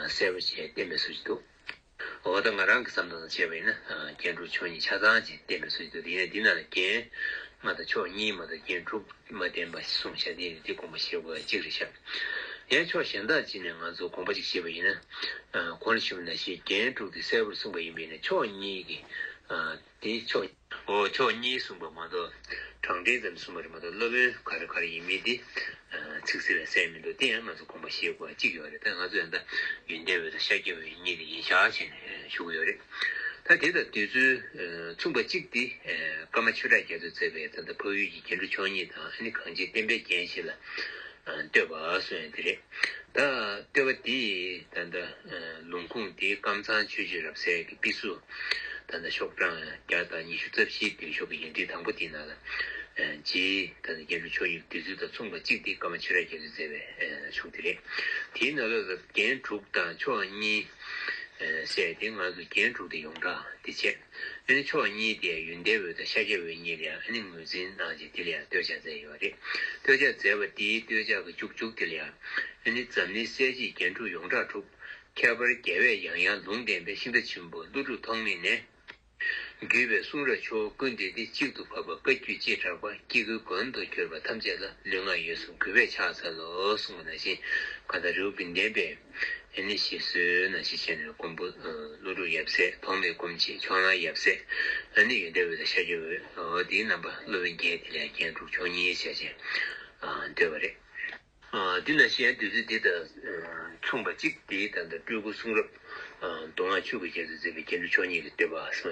གསལ་པོ་བྱས་བསྟན་པའི་སྲོལ་ཞིག་འདུག། འོ་ད་ང་རང་གི་བསམ་སྟངས་དང་བྱས་པ་ཡིན་ན། རྒྱན་དྲུག་མཆོག་གཉིས་ཆ་ཚང་ཅིག་བསྟན་པའི་སྲོལ་ཞིག་འདུག། དེ་ཡིན་ན་འདི་ནང་ལ་རྒྱན་ལྔ་དང་མཆོག་གཉིས་མ་གཏོགས་རྒྱན་དྲུག་མ་བསྟན་པ་གསུངས་བཞག། དེ་ཡིན་ན་དེ་དགོངས་པ་བཞེས་དགོས་ཡ་གཅིག་རེད་ཤག། ཡང་ཕྱོགས་གཞན་དག་ཅིག་ནས་ང་ཚོ་དགོངས་པ་ཅིག་བཞེས་པ་ཡིན་ན། གོང་ལ་ཞུས་པ་ནང་བཞིན་རྒྱན་དྲུག་དེ་གསལ་པོར་གསུངས་པ་ཡིན་པས་ན། མཆོག་གཉིས་ཀྱི་དེ་མཆོག་འོ་མཆོག་གཉིས་གསུངས་པ་མ་གཏོགས། གྲངས་འདྲེན་ཙམ་གསུངས་པ་རེད་མ་གཏོགས། སློབ་དཔོན་ག་རེ་ག་རེ་ཡིན་མིན་དེ་ཚིག་ཟིན་ལ་གསལ་མི་འདུག། དེ་ཡང་ང་ཚོ་དགོངས་པ་བཞེས་དགོས་པ་གཅིག་ཡོད་རེད། ད་ང་ཚོ་ཡང་ད་ཡོན་ཏན་འོད་དང་ཤཱཀྱའི་འོད་གཉིས་དེ་ཡིན་ཤག་བྱས་ནས་ཞུ་གི་ཡོད་རེད། ད་དེ་དང་དུས་ཚོད་མཚུངས་པ་གཅིག་དེ་ཀརྨ་ཆོས་གྲགས་རྒྱ་མཚོས་མཛད་པའི་ད་ལྟ་འཕགས་ཡུལ་གྱི་རྒྱན་དྲུག་མཆོག་གཉིས་དང་། ཨ་ནི་གངས་ཅན་བསྟན་པའི་རྒྱན་བཞི་ལ་བསྟོད་པ་གསུངས་ཡ་དེ་རེད། ད་བསྟོད་པ་འདི་ད་ལྟ་ལུང་ཁུངས་དེ་ཀམ་ཚང་ཆོས་སྤྱོད་རབ་གསལ་གྱི་དཔེ་གཟུགས། ད་ལྟ་ཤོག་གྲངས་བརྒྱ་དང་ཉི་ཤུ་རྩ་བཞིའི་མདུན་ཤོག་གི་ཡིག་འབྲུ་དང་པོ་དེའི་ནང་ལ། རྗེ་ད་ལྟ་རྒྱན་དྲུག་མཆོག་གཉིས་དུས་ཚོད་དང་མཚུངས་པ་གཅིག་དེ་ཀརྨ་ཆོས་གྲགས་རྒྱ་མཚོས་མཛད་པའི་ཤོག་དེ་རེད། དེའི་ནང་ལོགས་ལ་རྒྱན་དྲུག་དང་མཆོག་གཉིས། ཟེར་ཏེ་ང་ཚོ་རྒྱན་དྲུག་དེ་ཡོངས་གྲགས་དེ་བྱས། ཨ་ནི་ཕྱོགས་གཉིས་དེ་ཡོན་ཏན་འོད་དང་ཤཱཀྱ་འོད་གཉིས་ལ་ཡང་ཨ་ནི་ངོས་འཛིན་གནང་བྱས་དེ་ལ་ཡང་བསྟོད་ཕྱག་མཛད་ཡོད་རེད། བསྟོད་ཕྱག་མཛད་པ་དེའི་བསྟོད་ཕྱག་གི་མཇུག་མཇུག་དེ་ལ་ཡང་ཨ་ནི་འཛམ་གླིང་གསལ་བྱེད་རྒྱན་དྲུག་ཡོངས་གྲགས་གྲུབ། ཁྱད་པར་རྒྱལ་བས་ཡང་ཡང་ལུང་བསྟན་པའི། ཤིང་རྟ་ཆེན་པོ་ཀླུ་སྒྲུབ་ཐོགས་མེད་ནས། བརྒྱུད་པའི་གསུང་རབ་ཆོས་ཀུན་འདུས་ཏེ། གཅིག་ཏུ་བབས་པ་བཀའ་བརྒྱུད་ཅེས་གྲགས་པ། སྐྱེ་དགུའི་མགོན་དུ་གྱུར་པ་ཐམས་ཅད་ལ། ལུས་ངག་ཡིད་གསུམ་གུས་པས་ཕྱག་འཚལ་ལོ། གསུངས་པ་ནང་བཞིན་གང་ལྟར་རི་བོ་བིན་ལྡན་པའི་ཨ་ནི་བཞེད་སྲོལ་ནང་བཞིན་བྱས་ནས་མགོན་པོ་ཀླུ་སྒྲུབ་ཡབ་སྲས་ཐོགས་མེད་སྒོམ་ཆེན་ཕྱོགས་གླང་ཡབ་སྲས། ཨ་ནི་ཡོན་ཏན་འོད་དང་ཤཱཀྱ་འོད། འོ་དེའི་རྣམ་པ་སློབ་དཔོན་བརྒྱད་དེ་ལ་རྒྱན་དྲུག་མཆོག་གཉིས་བྱས་བྱས་འདོད་པ་རེད། འདི་ནང་བཞིན་བདུད་རྩི་འདི་དང་མཚུངས་པ་གཅིག་དེའི་ད་ལྟ་སྤྲུལ་སྐུ་གསུང་རབ་མདོ་སྔགས་ཆོས་ཀྱི་རྒྱ་མཚོས་མཛད་པའི་རྒྱན་དྲུག་མཆོག་གཉིས་ཀྱི་བསྟོད་པ་གསུངས།